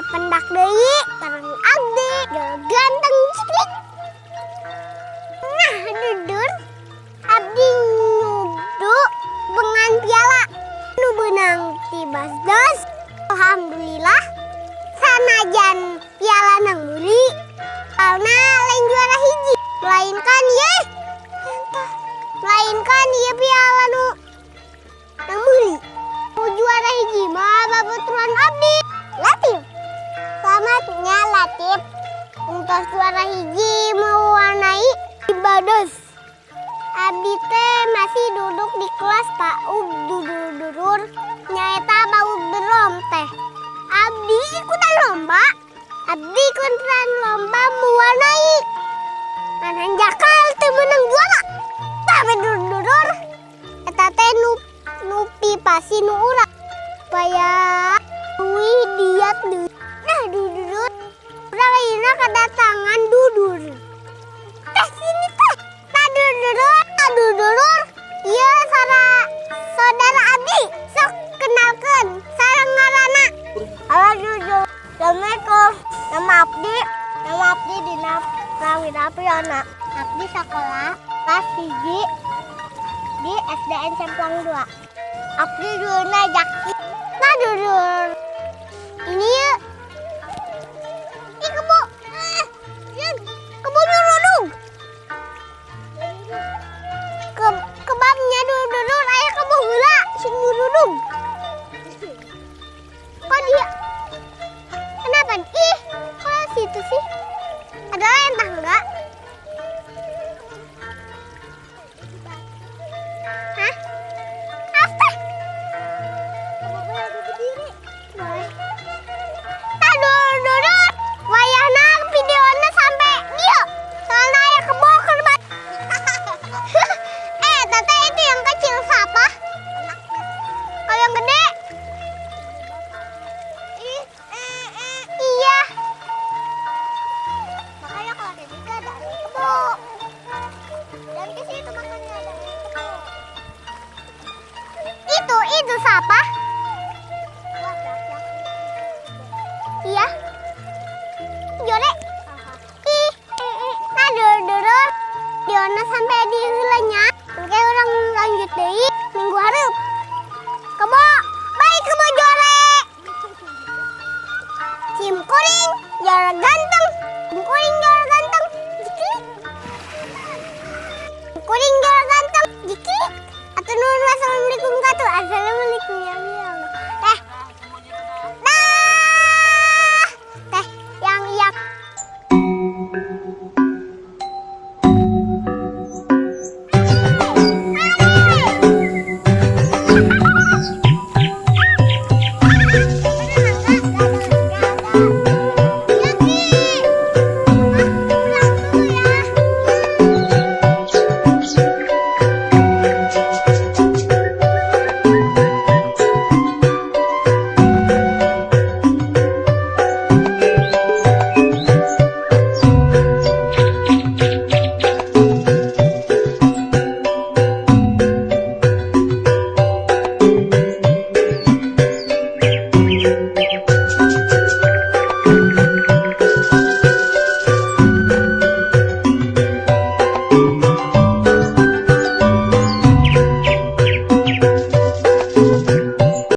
Pendak deui sareng abdi ganteng ciklik. Nah, dudur abdi nyudu bengan piala nu beunang ti Basdos. Alhamdulillah sanajan piala nang meuli alna lain juara hiji, melainkan ye melainkan ieu piala nu nang meuli. Nu juara hiji mah babaturan abdi Latif. Selamatnya Latif untuk juara hiji mewarnai Bados. Abdi teh masih duduk di kelas PAUD dudur-dudur nyaeta PAUD berom teh. Abdi ikutan lomba. Abdi ikutan lomba mewarnai. Ngan hanjakal teu meunang juara. Tapi dudur-dudur eta teh nu pipasi nu urang supaya wih diat deui. Nah dudur urang ayeuna kedatangan dudur. Teh sini teh. Tah dudur, tah dudur. Ieu sara saudara abdi sok kenalkeun sareng ngaranna. Halo Juju. Assalamualaikum. Nama abdi Dina Prawira Priona. Abdi sekolah kelas 1 di SDN Semplang 2. Abdi duluna Jaki. Nah dudur. Ini ya. Ih kebo. Kebo nyurudung. Kebabnya dudur aya kebo heula sing nyurudung. Kok dia? Kenapa? Ih, kok situ sih? Ada lain tangga? Hah? Apa? Boleh. Tah dudur wayahna videona sampai dieu. Soalna aya kebo keur Tete itu yang kecil siapa? Kalau yang gede? Iya. Makanya kalau ada tiga dari kebo. Dan ke situ makannya dari kebo. Itu siapa?